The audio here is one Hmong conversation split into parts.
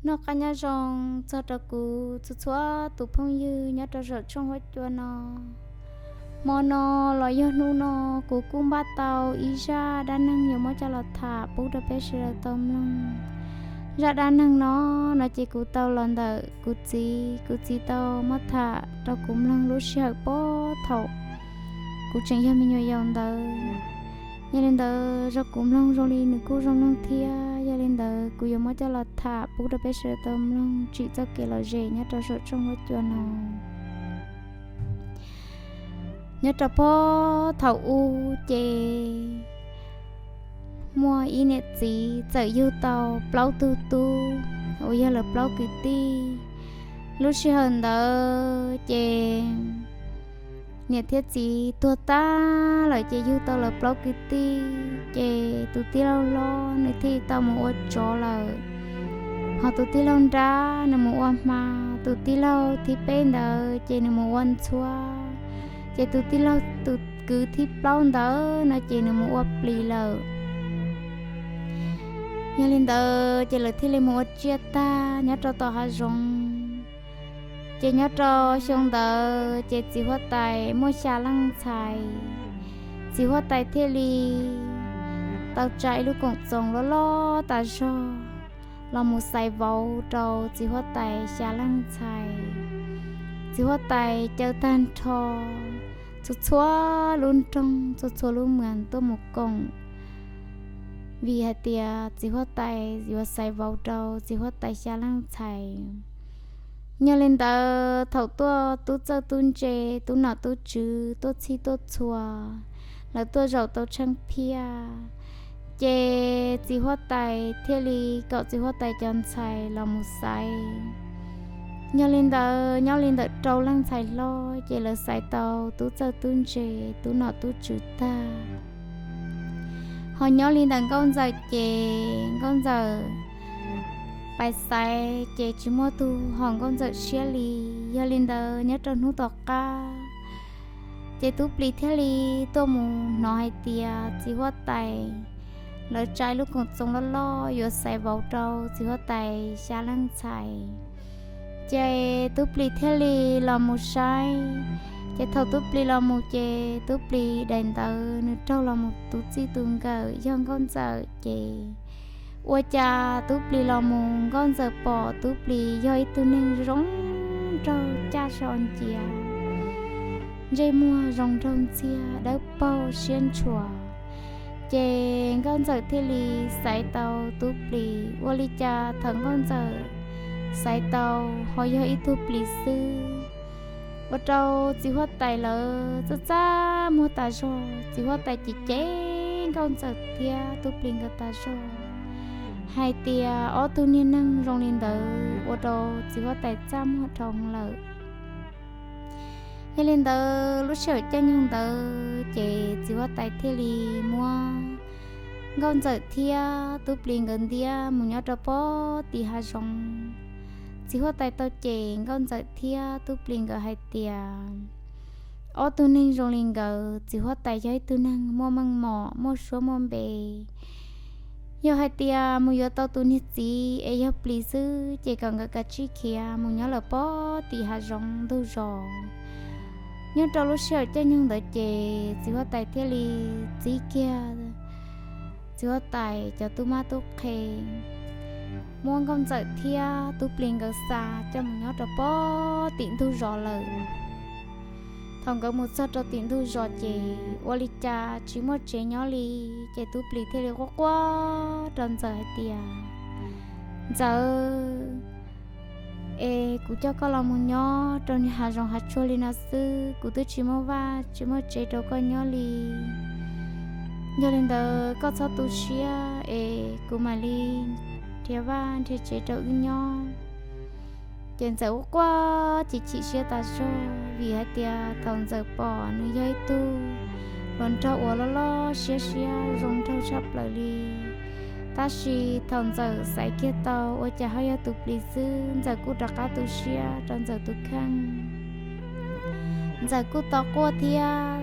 Noj qab nyob zoo txog rau kuv txhua txhua tus phooj ywg nyob rau saum tshooj huab cua no. Hmo no los yog hnub no, kuv kuj npaj tau ib zaj dab neeg yuav muab coj los tham pub rau peb sawv daws tau mloog. Zaj dab neeg no, no ces kuv tau los ntawm kuv txiv, kuv txiv tau muab tham rau kuv mloog lub sij hawm puag thaum kuv tseem yog me nyuam yaus ntawd. Yog li ntawd, zaj kuv mloog zoo li nws kuj zoo mloog thiab, yog li ntawd kuv yuav muab coj los tham pub rau peb sawv daws tau mloog tsim txoj kev lom zem nyob rau saum tshooj huab cua no. Nyob rau puag thaum ub ces muaj ib niam txiv txawm yug tau plaub tug tub uas yog lawv plaub kwv tij. Lub sij hawm ntawd ces niam thiab txiv tuag tag lawm ces yug tau lawv plaub kwv tij, ces tus tij laug hlob nws thiaj tau mus ua tsov lawm, hos tus tij laug nrab nws mus ua hma, tus tij laug thib peb ntawd ces nws mus ua ntxhuab, ces tus tij laug tus kwv thib plaub ntawd no ces nws mus ua plis lawm. Yog li ntawd ces lawv thiaj li mus ua tsiaj tag nyob rau tom hav zoov. Ces nyob rau xyoo ntawd ces txiv huab tais muaj xya leej ntxhais. Txiv huab tais thiaj li tau tsa ib lub koom txoos loj loj tas zog los mus xaiv vauv rau txiv huab tais xya leej ntxhais. Txiv huab tais caw tag nrho txhua txhua lub nroog, txhua txhua lub mwas tuaj mus koom, vim hais tias txiv huab tais yuav xaiv vauv rau txiv huab tais xya leej ntxhais. Yog li ntawd, thaum tuaj tub txawj tub ntse, tub nom tub tswv tuaj txhij tuaj txhua, lawv tuaj zaum tau tsheej phiaj, ces txiv huab tais thiaj li kom txiv huab tais cov ntxhais los mus xaiv. Yog li ntawd, nyob li ntawm rau leej ntxhais hlob ces lawv xaiv tau tub txawj tub ntse, tub nom tub tswv tag. Ho nyob li ntawm nkauj ntxawm ces nkauj ntxawm pais xaiv ces tsis muaj tus haum nkauj ntxawm siab li. Yog li ntawd, nyob rau hnub tom qab ces tub plis thiaj li tuaj mus hnov hais tias txiv huab tais lawv tsa ib lub koom txoos loj loj yuav xaiv vauv rau txiv huab tais xya leej ntxhais. Ces tub plis thiaj li los mus saib. Ces thaum tub plis los mus ces tub plis daim ntawv nws raug los mus tus txij tus nkawm yog nkauj ntxawm ces ua cas tub plis los mus nkauj ntxawm pom tub plis yog ib tug neeg zoo nraug caj so ncia, ntsej muag zoo nraug ntxiag dawb paug siab ntshua. Ces nkauj ntxawm thiaj li xaiv tau tub plis. Ua li cas thaum nkauj ntxawm xaiv tau ho yog ib tug plis xwb, ua rau txiv huab tais lawv txaj txaj muag tas zog. Txiv huab tais cem cem nkauj ntxawm thiab tub plis nkawd tas zog hais tias ob tug niag neeg zoo li ntawd ua rau txiv huab tais txaj muag dhau lawm. Yog li ntawd, lub sij hawm caij nyoog ntawd ces txiv huab tais thiaj li muab nkauj ntxawm thiab tub plis nkawd ntiab mus nyob rau pob tim hav zoov. Txiv huab tais tau cem nkauj ntxawm thiab tub plis nkawd hais tias ob tug neeg zoo li nkawd, txiv huab tais yog ib tug neeg muaj meej mom muaj suab muaj npe. Yog hais tias mus yuav tau tus niag txiv es yog plis xwb ces kom nkawd kav tsij khiav mus nyob lawm pob tim hav zoov ntug zos. Nyob rau lub sij hawm caij nyoog ntawd ces txiv huab tais thiaj li txib kiag txiv huab tais cov tub mab tub qhe, muab nkauj ntxawm thiab tub plis nkawd xa coj mus nyob rau pob tim ntug zos lawm. Thaum nkawd mus txog rau tim ntug zos ces ua li cas tsis muaj tsev nyob li, ces tub plis thiaj li quaj quaj rau ntxawm hais tias, Ntxawm, es kuv coj koj los mus nyob rau niag hav zoov hav tsuag li no xwb, kuv twb tsis muaj vaj tsis muaj tsev rau koj nyob li. Yog li ntawd koj txhob tu siab es kuv mam li nrhiav vaj nrhiav tsev rau wb nyob. Ces ntxawm ua quaj chim chim siab tas zog vim hais tias thaum ntxawm pom nws yog ib tug hluas nraug uas loj loj siab siab zoo nraug tshaj plaws li. Tab sis thaum ntxawm xaiv kiag tau ua cas ho yog tus plis xwb, ntxawm kuj rov qab tu siab rau ntxawm tus kheej. Ntxawm kuj tau quaj thiab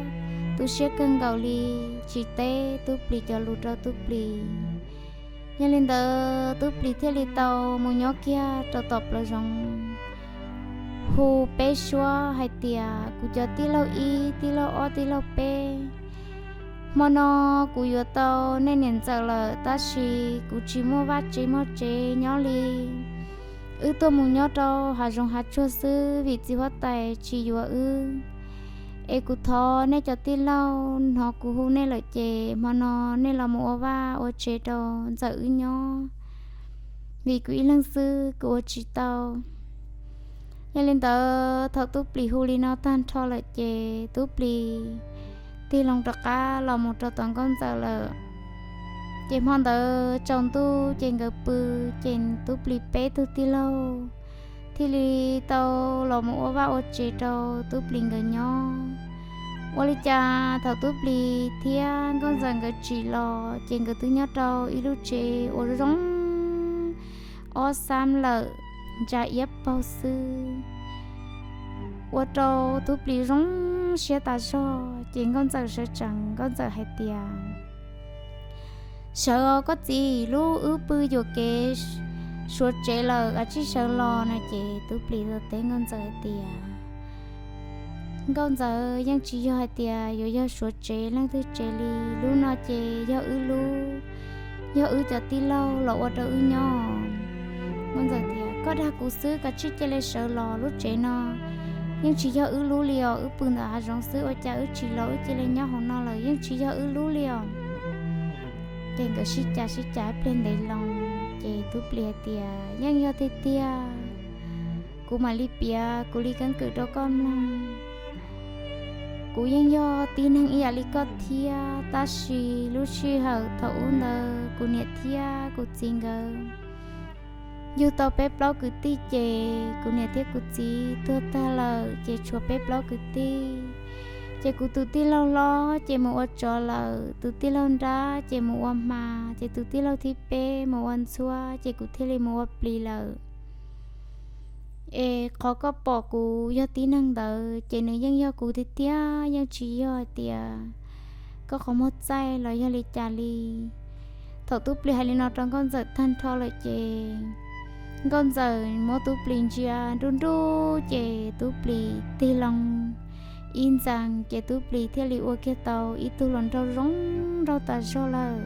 tu siab kawg nkaus li, tsis teb tub plis cov lus rau tub plis. Yog li ntawd Tub Plis thiaj li tau mus nyob kiag rau tom plawv zoov, hu peb suab hais tias, Kuv cov tij laug ib, tij laug ob, tij laug peb, hmo no kuv yuav tau nej niam ntxawm lawm, tab sis kuv tsis muaj vaj tsev muaj tsev nyob li. Wb tuaj mus nyob rau hav zoov hav tsuag xwb vim txiv huab tais tsis yuav wb. Es kuv thov nej cov tij laug, hnov kuv hu nej lawm ces hmo no nej los mus ua vaj ua tsev rau ntxawm wb nyob, vim kuv ib leeg xwb kuv ua tsis tau. Yog li ntawd thaum Tub Plis hu li no tag nrho lawm ces Tub Plis tig loo rov qab los mus rau tom nkauj ntxawm lawm. Ces hmo ntawd tsaus ntuj ces nkawd pw, ces Tub Plis peb tug tij laug thiaj li tau los mus ua vaj ua tsev rau Tub Plis nkawd nyob. Ua li cas thaum Tub Plis thiab nkauj ntxawm nkawd tsim los ces nkawd twb nyob rau ib lub tsev uas zoo ob xab lawm, ntsa iab paug xwb, ua rau Tub Plis zoo siab tas zog. Ces nkauj ntxawm sawv tsees, nkauj ntxawm hais tias, Sawv os koj txiv, lub wb pw yuam kev suav tsev lawm, koj tsis sawv los no. Ces Tub Plis tau teb nkauj ntxawm hais tias, Nkauj ntxawm, yeej tsis yog hais tias yuav yog suav tsev leej twg tsev li, lub no ces yog wb lub, yog wb cov tij laug los ua rau wb nyob. Nkauj ntxawm tias, Koj dag kuv xwb, koj tsis cia li sawv los, lub tsev no yeej tsis yog wb lub li os, wb pw ntawm hav zoov xwb, ua cas wb tsis los wb cia li nyob hauv no lawm, yeej tsis yog wb lub li os. Ces nkawd sib cav sib cav ib pliag ntev loo, ces Tub Plis hais tias, Yeej yog tiag tiag, kuv mam li piav kuv li keeb kwm rau koj mloog. Kuv yeej yog tib neeg ib yam li koj thiab, tab sis lub sij hawm thaum ub ntawd kuv niam thiab kuv txiv nkawd yug tau peb plaub kwv tij, ces kuv niam thiab kuv txiv tuag tag lawm ces tshuav peb plaub kwv tij. Ces kuv tus tij laug hlob ces mus ua tsov lawm, tus tij laug nrab ces mus ua hma, ces tus tij laug thib peb mus ua ntxhuab, ces kuv thiaj li mus ua plis lawm. Es qhov koj pom kuv yog tib neeg ntawd ces nws yeej yog kuv tiag tiag, yeej tsis yog hais tias koj qhov muag txaij los yog li cas li. Thaum Tub Plis hais li no rau nkauj ntxawm tag nrho lawm ces nkauj ntxawm muab Tub Plis ntsia nruj nruj, ces Tub Plis tig loo ib ntxees, ces Tub Plis thiaj li ua kiag tau ib tug hluas nraug zoo nraug tas zog lawm.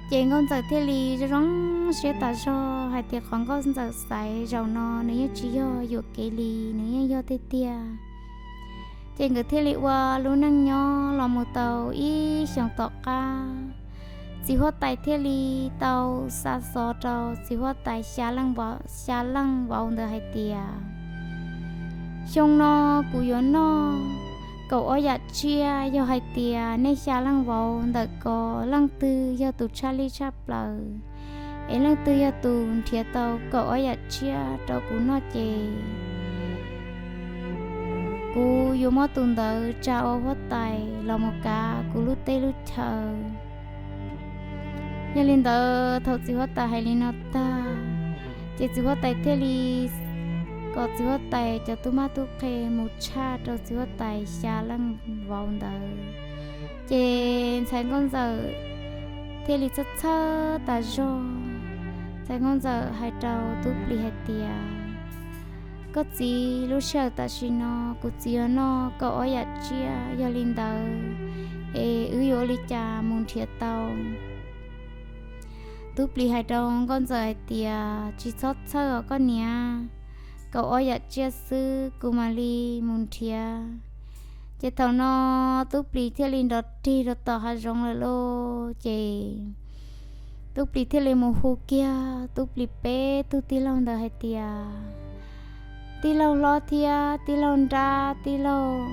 Ces nkauj ntxawm thiaj li zoo zoo siab tas zog hais tias qhov nkauj ntxawm xaiv zaum no nws yeej tsis yog yuam kev li, nws yeej yog tiag tiag. Ces nkawd thiaj li ua lub neej nyob los mus tau ib xyoos tom qab, txiv huab tais thiaj li tau xa xov rau txiv huab tais xya leej vauv ntawd hais tias, Xyoo no kuv yuav noj kaum ob yam tsiaj, yog hais tias nej xya leej vauv ntawm ko leej twg yog tus tshaj lij tshaj plaws, es leej twg yog tus nrhiav tau kaum ob yam tsiaj rau kuv noj ces kuv yuav muab tus ntawd tsa ua huab tais los mus kav kuv lub teb lub chaw. Yog li ntawd thaum txiv huab tais hais li no tag, ces txiv huab tais thiaj li kom txiv huab tais cov tub mab tub qhe mus tshaj rau txiv huab tais xya leej vauv ntawd. Ces ntxhais nkauj ntxawm thiaj li txhawj txhawj tas zog. Ntxhais nkauj ntxawm hais rau Tub Plis hais tias, Koj txiv, lub sij hawm tam sim no kuv txiv yuav noj kaum ob yam tsiaj, yog li ntawd es wb yuav ua li cas mus nrhiav tau? Tub Plis hais rau nkauj ntxawm hais tias, Tsis txhob txhawj os koj niam, kaum ob yam tsiaj xwb kuv mam li mus nrhiav. Ces thaum no Tub Plis thiaj li nrov rig rau tom hav zoov lawm lauj. Ces Tub Plis thiaj li mus hu kiag Tub Plis peb tug tij laug ntawd hais tias, Tij laug hlob thiab tij laug nrab, tij laug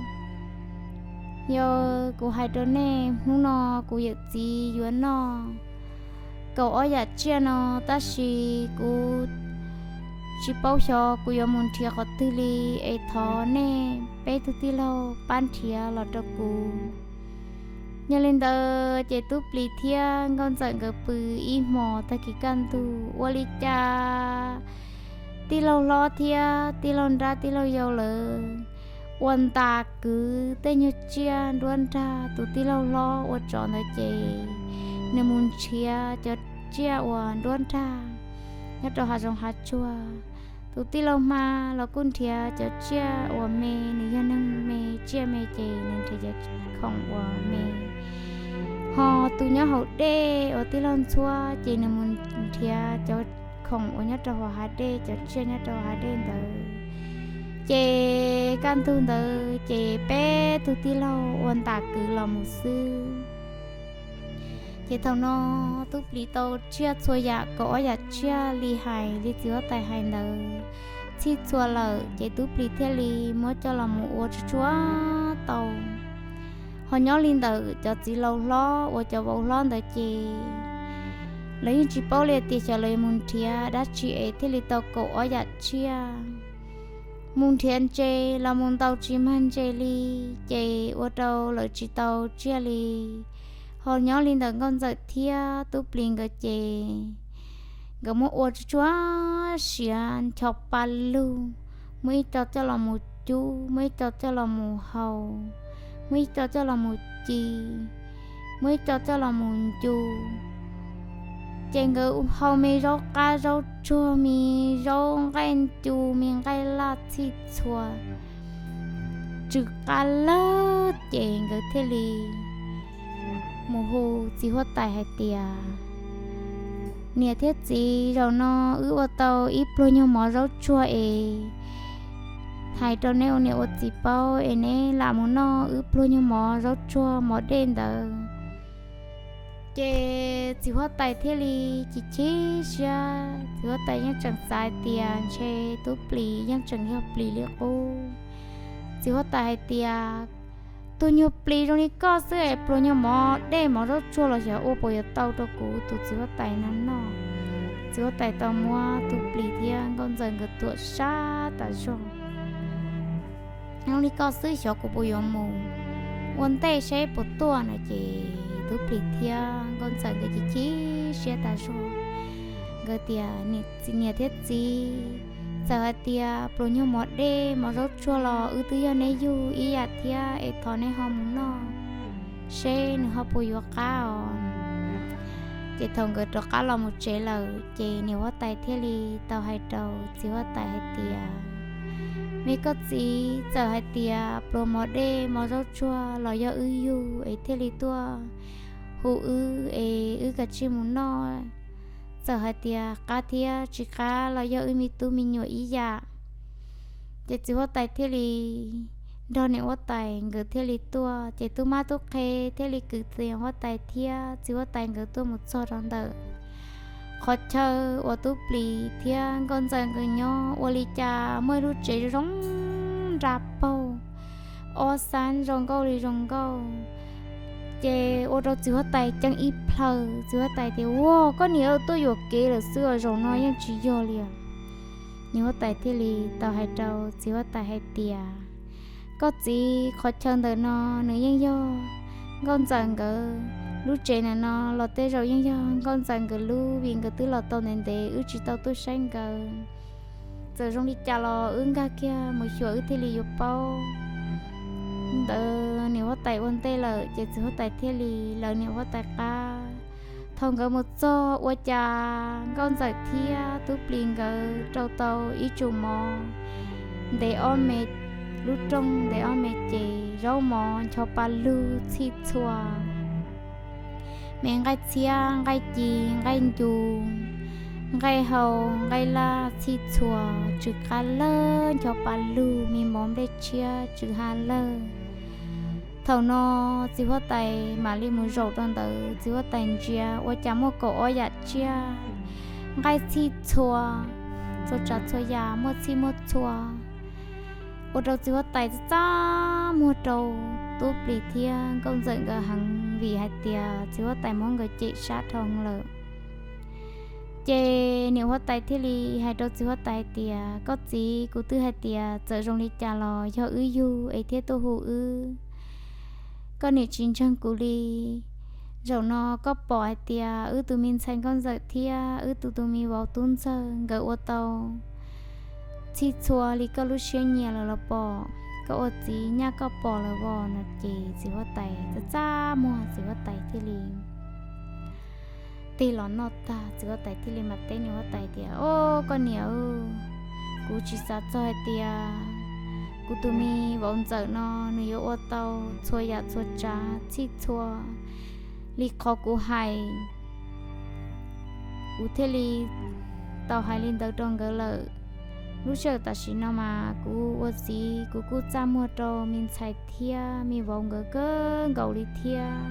yau, kuv hais rau nej, hnub no kuv yawm txiv yuav noj kaum ob yam tsiaj no, tab sis kuv tsis paub xyov kuv yuav mus nrhiav qhov twg li, es thov nej peb tug tij laug pab nrhiav los rau kuv. Yog li ntawd ces Tub Plis thiab nkauj ntxawm nkawd pw ib hmos, tag kis kaj ntug ua li cas tij laug hlob thiab tij laug nrab tij laug yau lawv ua ntas kwv tej nyuag tsiaj nruab nrag tus tij laug hlob ua tsov ntawd ces nws mus nrhiav cov tsiaj uas nruab nrag nyob rau hav zoov hav tsuag. Tus tij laug hma los kuj nrhiav cov tsiaj uas me, nws yog neeg me tsiaj me ces nws nrhiav cov khoom uas me. Ho tus nyob hauv dej uas tij laug ntxhuab ces nws mus nrhiav cov khoom uas nyob rau hauv hav dej, cov tsiaj nyob rau hauv hav dej ntawd. Ces kaj ntug ntawd ces peb tug tij laug ua ntam kwv los mus xwb. Ces thaum no tub plis tau tsiaj txhua yam, kaum ob yam tsiaj li hais li txiv huab tais hais ntawd txhij txhua lawm, ces tub plis thiaj li muab coj los mus ua tsuag tsuag tau. Ho nyob li ntawm cov txiv laus hlob uas cov vauv hlob ntawd ces lawv yeej tsis paub li tias xyov lawv yuav mus nrhiav dab tsi es thiaj li tau kaum ob yam tsiaj. Mus nrhiav ntses los mus ntaus tsis mag ntses li, ces ua rau lawv tsis tau tsiaj li. Ho nyob li ntawm nkauj ntxawm thiab tub plis nkawd ces nkawd muab ua tsuag tsuag siav ncho pa lug, muaj ib co coj los mus cub, muaj ib co coj los mus hau, muaj ib co coj los mus ci, muaj ib co coj los mus ncu. Ces nkawd hau me zaub qab zaub tsuag, me zaub nqaij ncu, me nqaij laj txhij txhua tsw qab lawm, ces nkawd thiaj li mus hu txiv huab tais hais tias, niam thiab txiv, zaum no wb ua tau ib pluag nyuag mov zaub tsuag es hais rau neb ua niam ua txiv paub es neb lam mus noj wb pluag nyuag mov zaub tsuag mov dej ntawd. Ces txiv huab tais thiaj li chim chim siab, txiv huab tais yeej tseem xav tias ntshe tub plis yeej tseem yog plis li qub. Txiv huab tais hais tias, tus nyuag plis zoo li koj xwb es pluag nyuag mov dej mov zaub tsuag los xyov ua puas yuav tau rau kuv tus txiv huab tais no noj. Txiv huab tais tau muab tub plis thiab nkauj ntxawm nkawd tuam sab tas zog. Zoo li koj xwb xyov kuv puas yuav mus ua ntej seb puas tuaj no. Ces tub plis thiab nkauj ntxawm nkawd chim chim siab tas zog. Nkawd tias, niam thiab txiv, txawm hais tias pluas nyuag mov dej mov zaub tsuag los wb twb yog neb yug ib yam thiab es thov neb ho mus noj seb nws ho puas yuav qab os. Ces thaum nkawd rov qab los mus tsev lawm ces niam huab tais thiaj li tau hais rau txiv huab tais hais tias, me koj txiv, txawm hais tias pluas mov dej mov zaub tsuag los yog wb yug es thiaj li tuaj hu wb es wb kav tsij mus noj. Txawm hais tias qab thiab tsis qab los yog wb me tub me nyuam ib yam. Ces txiv huab tais thiaj li nrog niam huab tais nkawd thiaj li tuaj, ces tub mab tub qhe thiaj li kwv txiv huab tais thiab txiv huab tais nkawd tuaj mus txog rau ntawm qhov chaw uas tub plis thiab nkauj ntxawm nkawd nyob. Ua li cas muaj ib lub tsev zoo zoo nra paug, ob xab zoo nkauj li zoo nkauj. Ces ua rau txiv huab tais ceeb ib plhaw, txiv huab tais tias, ua koj niam, tuaj yuam kev lawm xwb os, zaum no yeej tsis yog li os. Niam huab tais thiaj li tau hais rau txiv huab tais hais tias, koj txiv, qhov chaw ntawm no nws yeej yog nkauj ntxawm nkawd lub tsev ntawm no los tej zaum yeej yog nkauj ntxawm nkawd lub, vim nkawd twb los tau ntev ntev wb tsis tau tuaj saib nkawd. Txawm zoo li cas los wb nkag kiag mus xyuas wb thiaj li yuav paub. Ntawd niam huab tais ua ntej lawm ces txiv huab tais thiaj li lawv niam huab tais qab. Thaum nkawd mus txog ua cas nkauj ntxawm thiab tub plis nkawd rau tau ib tsum mov ntev ob me, lub rooj ntev ob me ces zaub mov ncho pa lug txhij txhua, me nqaij txhiab nqaij ci nqaij ncu, nqaij hau nqaij laj txhij txhua tsw qab lawg, ncho pa lug me mov nplej tshiab tsw ha lawg. Thaum no txiv huab tais mam li mus zaum rau ntawd, txiv huab tais ntsia ua cas muaj kaum ob yam tsiaj, nqaij txhij txhua, txhua tsav txhua yam muaj txhij muaj txhua. Ua rau txiv huab tais txaj txaj muag rau tub plis thiab nkauj ntxawm nkawd heev vim hais tias txiv huab tais muab nkawd cem sab dhau lawm. Ces niam huab tais thiaj li hais rau txiv huab tais hais tias, koj txiv, kuv twb hais tias txawm zoo li cas los yog wb yug es thiaj tuaj hu wb. Koj niam tsis ntseeg kuv li. Zaum no koj pom hais tias wb tus me ntxhais nkauj ntxawm thiab wb tus tus me vauv tub ntxawg nkawd ua tau txhij txhua li koj lub siab nyiam lawm los pom, koj ua txiv nyaj koj pom lawm vos no. Ces txiv huab tais txaj txaj muag, txiv huab tais thiaj li tig los noj tag, txiv huab tais thiaj li mam teb niam huab tais tias, Au, koj niam, kuv tsis xav txog hais tias kuv tus me vauv ntxawm no nws yuav ua tau txhua yam txhua tsav txhij txhua li qhov kuv hais. Kuv thiaj li tau hais li ntawd rau nkawd lawm. Lub sij hawm tam sim no mas kuv ua txiv kuv kuj txaj muag rau me ntxhais thiab me vauv nkawd kawg nkaus li thiab.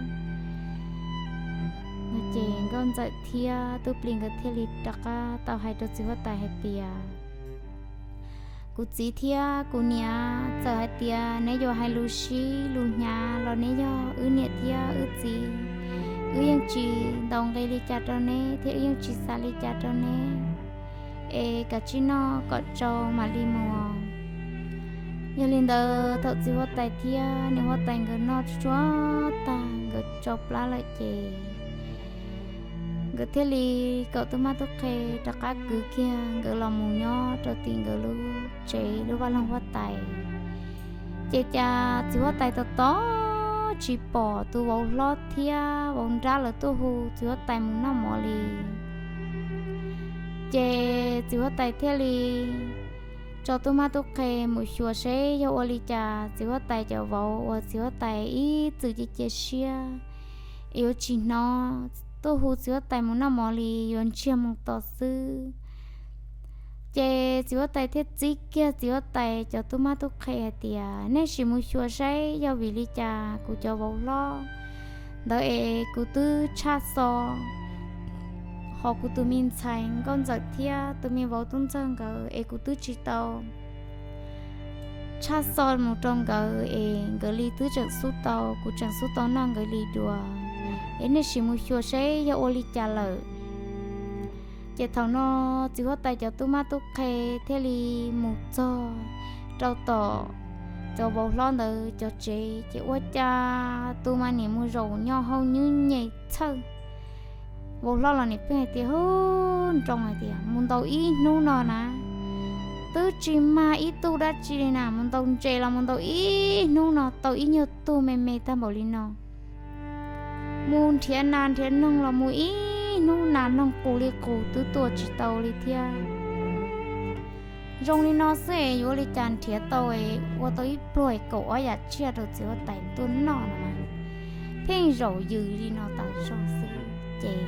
Ces nkauj ntxawm thiab tub plig nkawd thiaj li rov qab tau hais rau txiv huab tais hais tias, Kuv txiv thiab kuv niam, txawm hais tias neb yuav hais lus sib lus hnyav los neb yog wb niam thiab wb txiv, wb yeej tsis ntaus nqi li cas rau neb thiab wb yeej tsis xav li cas rau neb. Es kav tsij noj kom tsau mam li mus. Yog li ntawd thaum txiv huab tais thiab niam huab tais nkawd noj tsuag tsuag tag nkawd tsau plab lawm ces nkawd thiaj li kom tub mab tub qhe rov qab kwv kiag nkawd los mus nyob rau tim nkawd lub tsev lub vaj loog huab tais. Ces cas txiv huab tais tos tos tsis pom tus vauv hlob thiab vauv nrab lawv tuaj hu txiv huab tais mus noj mov li. Ces txiv huab tais thiaj li tso tub mab tub qhe mus xyuas seb yog ua li cas txiv huab tais cov vauv uas txiv huab tais ib txwm cia cia siab es yuav tsis hnov tuaj hu txiv huab tais mus noj mov li, yuav ntsiag mus tos xwb. Ces txiv huab tais thiaj txib kiag txiv huab tais cov tub mab tub qhe hais tias, Nej sim mus xyuas saib yog vim li cas kuv cov vauv hlob ntawd es kuv twb tshaj xo, hos kuv tus me ntxhais nkauj ntxawm thiab tus me vauv tub ntxawg nkawd es kuv twb tsis tau tshaj xo mus rau nkawd es nkawd li twb tseem xub tau, kuv tseem xub tau noj nkawd li dua. Es nej sim mus xyuas saib yog ua li cas lawm. Ces thaum no txiv huab tais cov tub mab tub qhe thiaj li mus txog rau tom cov vauv hlob ntawd cov tsev, ces ua cas tus mas nim mus zaum nyo hau nyub nyem txhawj. Vauv hlob los nim pheej hais tias, Hub, nroo hais tias mus ntaus ib hnub no na, twb tsis mag ib tug dab tsi li na, mus ntaus ntses los mus ntaus ib hnub no tau ib nyuag tug me me tag npaum li no. Mus nrhiav nas nrhiav noog los mus ib hnub nas noog qus li qus twb tua tsis tau li thiab. Zoo li no xwb es yuav ua li cas nrhiav tau ua tau ib pluag kaum ob yam tsiaj rau txiv huab tais tuaj noj no mas pheej zaum yws li no tas zog xwb. Ces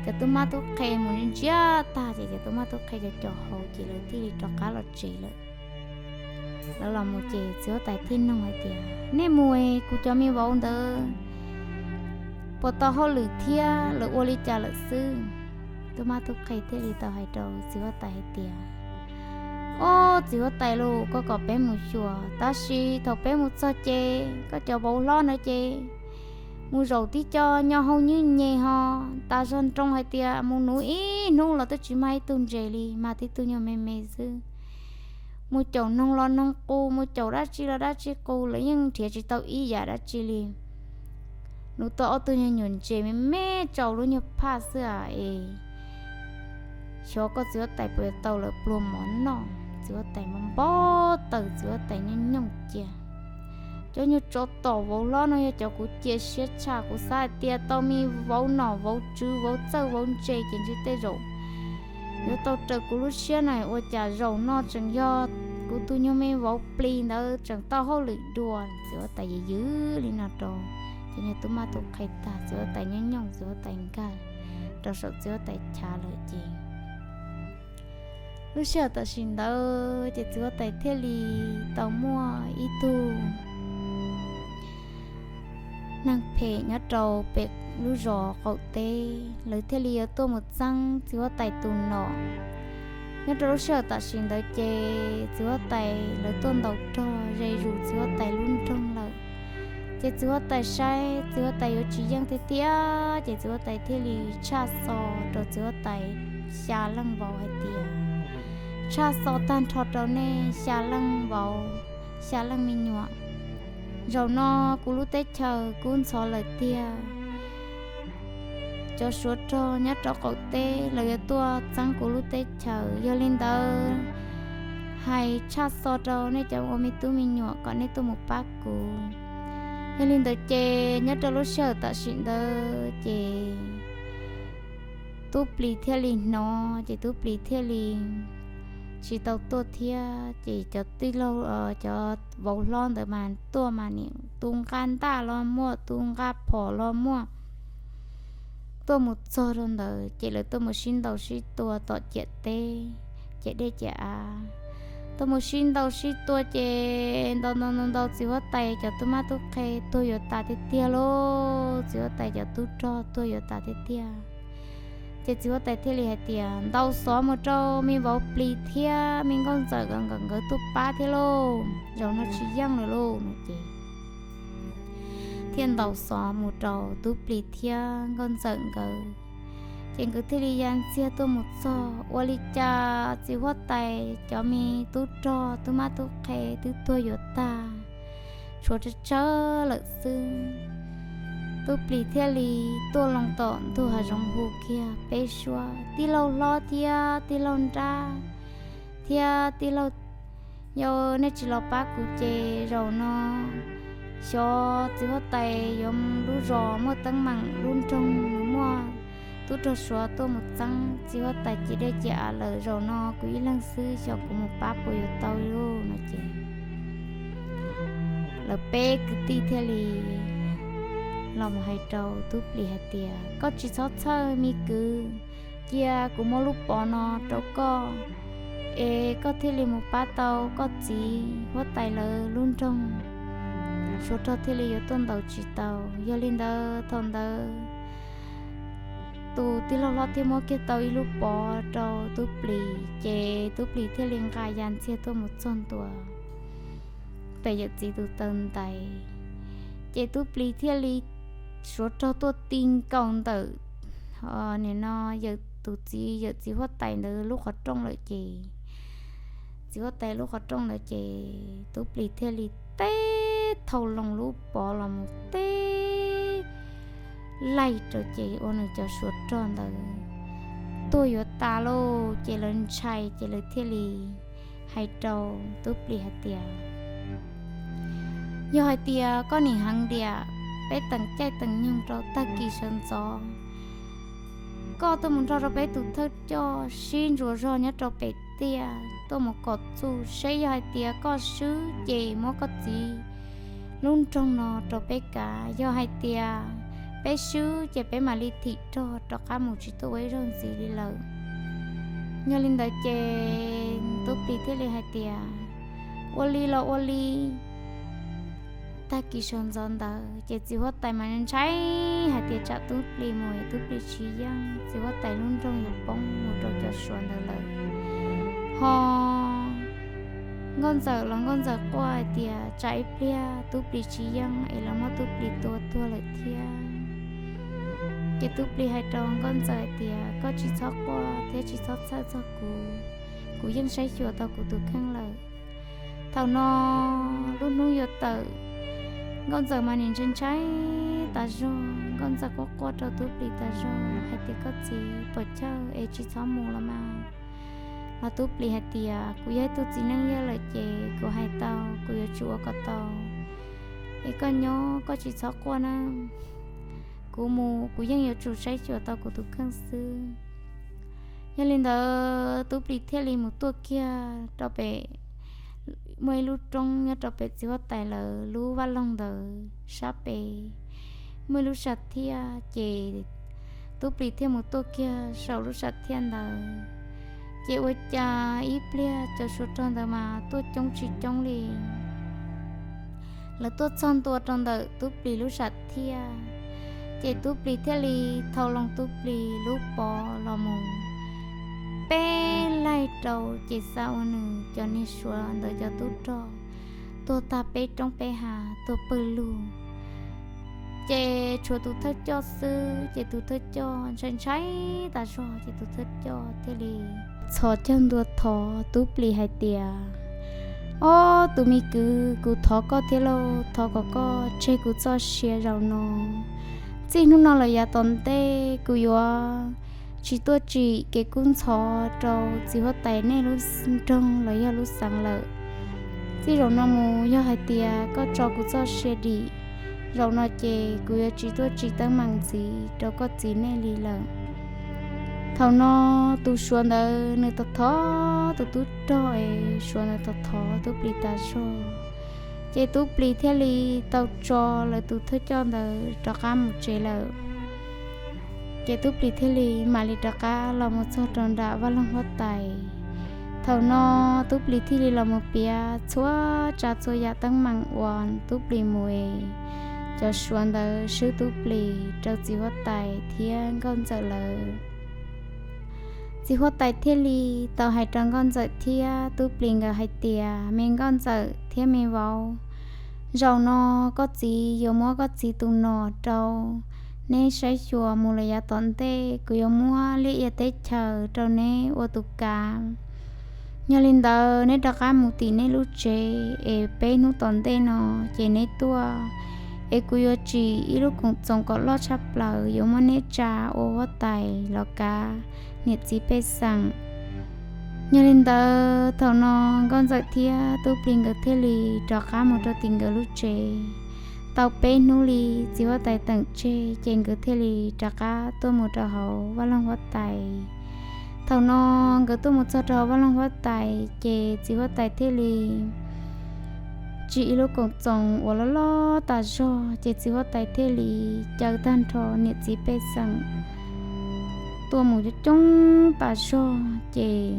cov tub mab tub qhe mus ntsiab tag ces cov tub mab tub qhe cov cov hauv ces lawv thiaj li rov qab los tsev lawm. Lawv los mus ces txiv huab tais thiaj noog hais tias, Nej mus kuv cov me vauv ntawd puas tau hauj lwm thiab lawv ua li cas lawm xwb? Tub mab tub qhe thiaj li tau hais rau txiv huab tais hais tias, Ob, txiv huab tais lauj, koj kom peb mus xyuas, tab sis thaum peb mus txog ces koj cov vauv hlob ntawd ces mus zaum tib co nyo hau nyub nyem ho tas zog, nroo hais tias mus nuv ib hnub los twb tsis mag ib tug ntses li, mag tib tug nyuag me me xwb. Mus caum noog los noog qus, mus caum dab tsi los dab tsi qus, lawv yeej nrhiav tsis tau ib yam dab tsi li. Nuv tau ob tug nyuag nyuam ntses me me tsau lub nyuag phaj xwb es xyov koj txiv huab tais puas yuav tau lawv pluag mov noj. Txiv huab tais npau taws, txiv huab tais nyooj nyooj cia. Cov nyuag tsov tom vauv hlob no yog cov kuv cia siab tshaj, kuv xav hais tias tau me vauv nom vauv tswv vauv txawj vauv ntse ces ntshe tej zaum yuav tau raws kuv lub siab no, ua cas zaum no tseem yog kuv tus nyuag me vauv plis ntawd tseem tau hauj lwm dua. Txiv huab tais yws yws li no rau cov nyuag tub mab tub qhe tag, txiv huab tais nyooj nyooj, txiv huab tais nkag rau saum txiv huab tais chav lawm ces lub sij hawm tam sim ntawd ces txiv huab tais thiaj li tau muaj ib tug neeg phem nyob rau pem lub zos qaum teb, lawv thiaj li yuav tuaj mus txeeb txiv huab tais tus nom. Nyob rau lub sij hawm tam sim ntawd ces txiv huab tais lawv tuaj ntaus rog ze zus txiv huab tais lub nroog lawm. Ces txiv huab tais saib txiv huab tais yuav tsis yeej tiag tiag ces txiv huab tais thiaj li tshaj xo rau txiv huab tais xya leej vauv hais tias, Tshaj xo tag nrho rau nej xya leej vauv, xya leej me nyuam, zaum no kuv lub teb chaws kub ntxhov lawm tiag. Cov suav rog nyob rau qaum teb lawv yuav tuaj txeeb kuv lub teb chaws, yog li ntawd hais tshaj xo rau nej cov ua me tub me nyuam kom nej tuaj mus pab kuv. Yog li ntawd ces nyob rau lub sij hawm tam sim ntawd ces Tub Plis thiaj li hnov ces Tub Plis thiaj li tsis tau tuaj thiab. Ces cov tij laug, cov vauv hlob ntawd mas tuaj mas niam tu nqaj ntaj los muaj, tu nqaj phom los muaj. Tuaj mus txog rau ntawd ces lawv tuaj mus sib ntaus sib tua tom ciam teb, ciam dej ciam av. Tuaj mus sib ntaus sib tua ces ntaus ntaus ntaus ntaus txiv huab tais cov tub mab tub qhe tuag yuav tas tiag tiag lauj, txiv huab tais cov tub rog tuag yuav tas tiag tiag. Ces txiv huab tais thiaj li hais tias, ntaus xov mus rau me vauv Plis thiab me nkauj ntxawm nkawd, nkawd tuaj pab thiab lauj, zaum no tsis yeej lawm lauj no ces thiaj ntaus xov mus rau Tub Plis thiab nkauj ntxawm nkawd. Ces nkawd thiaj li ya ntxiag tuaj mus txog, ua li cas txiv huab tais cov me tub rog tub mab tub qhe twb tuag yuav tag, tshuav tsawg tsawg lawm xwb. Tub Plis thiaj li tuaj loo tom ntug hav zoov hu kiag peb suab, tij laug hlob thiab tij laug nrab thiab tij laug, yog nej tsis los pab kuv ces zaum no xyov txiv huab tais yuav lub zos muaj teeb meem, lub nroog muaj tub rog Suav tuaj mus txeeb txiv huab tais ciam dej ciam av lawm, zaum no kuv ib leeg xwb xyov kuv mus pab puas yuav tau lauj no ces lawv peb kwv tij thiaj li los mus hais rau Tub Plis hais tias, koj tsis txhob txhawj me kwv, cia kuv muab lub pov no rau koj es koj thiaj li mus pab tau koj txiv huab tais lawv lub nroog, Suav rog thiaj li yuav tuaj ntaus tsis tau. Yog li ntawd thaum ntawd tus tij laug hlob thiaj muab kiag tau ib lub pov rau Tub Plis ces Tub Plis thiaj li nqa ya ntxiag tuaj mus txog ntua pem yawm txiv tus taw ntaiv. Ces Tub Plis thiaj li, Suav rog tuaj ti nkaus ntawm, nim no yawm, tus txiv, yawm txiv huab tais ntawd lub qhov rooj lawm ces, txiv huab tais lub qhov rooj ntawd ces Tub Plis thiaj li teb thau loo lub pov los mus teb laij rau ces ua nws cov Suav rog ntawd tuag yuav tas lauj. Ces lawv ntshai ces lawv thiaj li hais rau Tub Plis hais tias, yog hais tias koj nim heev diam, peb teem caij teem nyoog rau tag kis sawv ntxov koj tuaj mus nrog rau peb tus thawj coj sib ntsuas zog nyob rau pem tiaj tuaj mus kom txuj seb yog hais tias koj swb ces muab koj txiv lub nroog no rau peb kav, yog hais tias peb swb ces peb mam li thim rog rov qab mus tsis tuaj ua ib zaug ntxiv li lawm. Yog li ntawd ces Tub Plis thiaj li hais tias, ua li los ua li. Tag kis sawv ntxov ntawd ces txiv huab tais mas ntshai hais tias tsam Tub Plis mus es Tub Plis tsis yeej, txiv huab tais lub nroog yuav poob mus rau cov Suav ntawd lawm. Ho nkauj ntxawm los nkauj ntxawm quaj hais tias tsam ib pliag Tub Plis tsis yeej es lawv muab Tub Plis tua tuag lawm thiab. Ces Tub Plis hais rau nkauj ntxawm hais tias, koj tsis txhob quaj thiab tsis txhob txhawj txog kuv, kuv yeej saib xyuas tau kuv tus kheej lawm. Thaum no lub hnub yuav tawm, nkauj ntxawm mas nim ntshai ntshai tas zog, nkauj ntxawm quaj quaj rau Tub Plis tas zog hais tias, koj txiv, pom chaw es tsis txhob mus los mas. Los Tub Plis hais tias, kuv yog ib tug txiv neej yawg lawm ces kuv hais tau kuv yuav tsum ua kom tau, es koj nyob koj tsis txhob quaj na. Kuv mus kuv yeej yuav tsum saib xyuas tau kuv tus kheej xwb. Yog li ntawd Tub Plis thiaj li mus tuaj kiag rau pem, muaj ib lub roob nyob rau pem txiv huab tais lawv lub vaj loog ntawd sab pem, muaj ib lub sam thiaj ces Tub Plis thiaj mus tuaj kiag saum lub sam thiaj ntawd. Ces ua cas ib pliag cov Suav rog ntawd mas tuaj coob tsis coob li. Lawv tuaj txog ntua rau ntawm Tub Plis lub sam thiaj, ces Tub Plis thiaj li thau loo Tub Plis lub pov los mus peb laig rau ces xav ua nws cov niag Suav ntawd cov tub rog tuag tag peb roob peb hav tuag pawg lug. Ces tshuav tus thawj coj xwb ces tus thawj coj ntshai ntshai tas zog ces tus thawj coj thiaj li txhos caug ntua thov Tub Plis hais tias, ob, tus me kwv, kuv thov koj thiab lauj, thov kom koj tseg kuv txoj sia zaum no. Txij hnub no lawm yav tom ntej kuv yuav tsis tuaj tsim kev kub ntxhov rau txiv huab tais nej lub nroog los yog lub xeev lawm. Txij zaum no mus yog hais tias koj tso kuv txoj sia dim, zaum no ces kuv yuav tsis tuaj tsim teeb meem ntxiv rau koj txiv nej li lawm. Thaum no tus suav ntawd nws thov thov tus tub rog es suav ntawd thov thov tub plis tas zog, ces tub plis thiaj li tau tso lawv tus thawj coj ntawd rov qab mus tsev lawm. Ces tub plis thiaj li mam li rov qab los mus txog rau nram vaj loog huab tais. Thaum no tub plis thiaj li los mus piav txhua tsav txhua yam teeb meem uas tub plis mus es cov suav ntawd swb tub plis rau txiv huab tais thiab nkauj ntxawm lawv. Txiv huab tais thiaj li tau hais rau nkauj ntxawm thiab tub plis nkawd hais tias, me nkauj ntxawm thiab me vauv, zaum no koj txiv yuav muab koj txiv tus nom rau neb saib xyuas mus lawm yav tom ntej. Kuv yuav muab liaj ia teb chaws rau neb ua tus kav. Yog li ntawd neb rov qab mus tim neb lub tsev es peb hnub tom ntej no ces neb tuaj, es kuv yuav tsim ib lub koom txoos kom loj tshaj plaws yuav muab neb tsa ua huab tais los kav niam txiv pej xeem. Yog li ntawd thaum no nkauj ntxawm thiab tub plis nkawd thiaj li rov qab mus rau tim nkawd lub tsev. Tau peb hnub li txiv huab tais teem tseg ces nkawd thiaj li rov qab tuaj mus rau hauv vaj loog huab tais. Thaum no nkawd tuaj mus txog rau hauv vaj loog huab tais ces txiv huab tais thiaj li tsim ib lub koom txoos uas loj loj tas zog ces txiv huab tais thiaj li caw tag nrho niam txiv pej xeem tuaj mus coob coob tas zog ces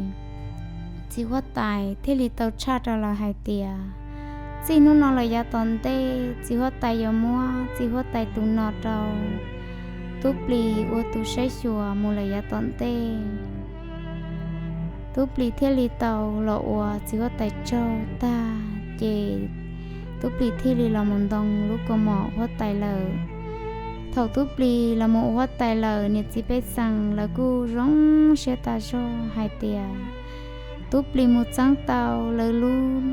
txiv huab tais thiaj li tau tshaj rau lawv hais tias, txij hnub no lawm yav tom ntej txiv huab tais yuav muab txiv huab tais tus nom rau tub plis ua tus saib xyuas mus lawm yav tom ntej. Tub plis thiaj li tau los ua txiv huab tais tsaug tag ces tub plis thiaj li los mus ntoo lub kaus mom huab tais lawm. Thaum tub plis los mus ua huab tais lawm niam txiv pej xeem lawv kuj zoo siab tas zog hais tias tub plis mus txeeb tau lawv lub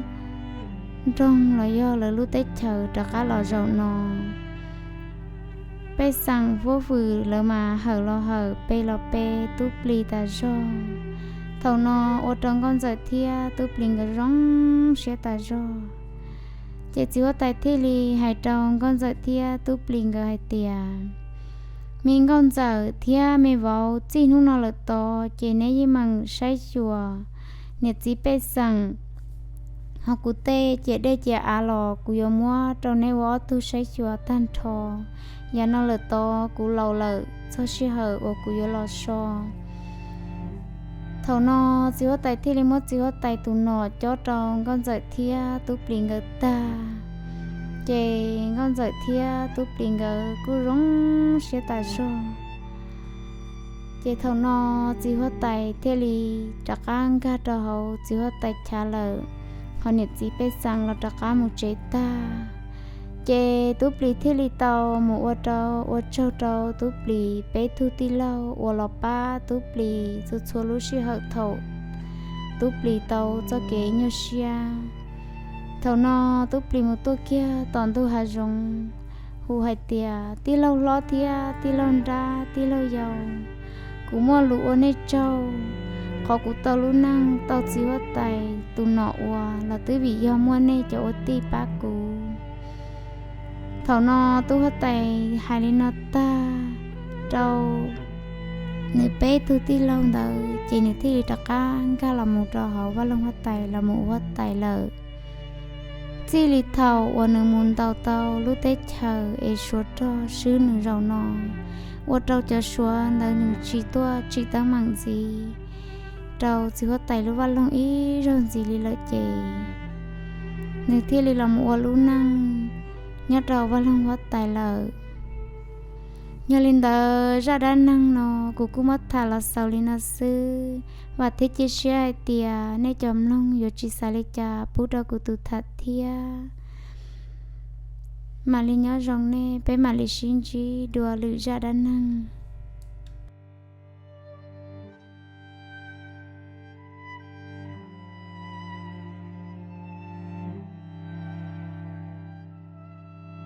nroog los yog lawv lub teb chaws rov qab los zaum no. Pej xeem huab hwm lawv mas hawm los hawm pe los pe tub plis tas zog. Thaum no ua rau nkauj ntxawm thiab tub plis nkawd zoo siab tas zog. Ces txiv huab tais thiaj li hais rau nkauj ntxawm thiab tub plis nkawd hais tias, me nkauj ntxawm thiab me vauv, txij hnub no lawm tod ces neb yeej meem saib xyuas niam txiv pej xeem, ho kuv tej ciam dej ciam av los kuv yuav muab rau neb ua ob tug saib xyuas tag nrho. Yav no lawm tod kuv laus lawm, txog sij hawm uas kuv yuav los so. Thaum no txiv huab tais thiaj li muab txiv huab tais tus nom cob rau nkauj ntxawm thiab tub plis nkawd tag, ces nkauj ntxawm thiab tub plis nkawd kuj zoo siab tas zog. Ces thaum no txiv huab tais thiaj li rov qab nkag rau hauv txiv huab tais chav lawm, ho niam txiv pej xeem los rov qab mus tsev tag. Ces tub plis thiaj li tau mus ua rau, ua tsaug rau tub plis peb tug tij laug uas los pab tub plis txhua txhua lub sij hawm thaum tub plis tau txoj kev nyuaj siab. Thaum no tub plis mus tuaj kiag tom ntug hav zoov, hu hais tias, tij laug hlob thiab tij laug nrab, tij laug yau, kuv muaj lus ua nej tsaug. Qhov kuv tau lub neej tau txiv huab tais tus nom ua los twb vim yog muaj nej cov ua tij pab kuv. Thaum no tub huab tais hais li no tag rau nws peb tug tij laug ntawd, ces nws thiaj li rov qab nkag los mus rau hauv vaj loog huab tais los mus ua huab tais lawm. Txij li thaum uas nws mus ntaus tau lub teb chaws es suav rog swb nws zaum no, ua rau cov suav ntawd nws tsis tuaj tsim teeb meem ntxiv rau txiv huab tais lub vaj loog ib zaug ntxiv li lawm ces nws thiaj li los mus ua lub neej nyob rau vaj loog huab tais lawm. Yog li ntawd zaj dab neeg no kuv kuj muab tham los xaus li no xwb. Vam thiab cia siab hais tias nej cov mloog yuav tsis xav li cas pub rau kuv tus tham thiab. Mam li nyob zoo nej, peb mam li sib ntsib dua lwm zaj dab neeg.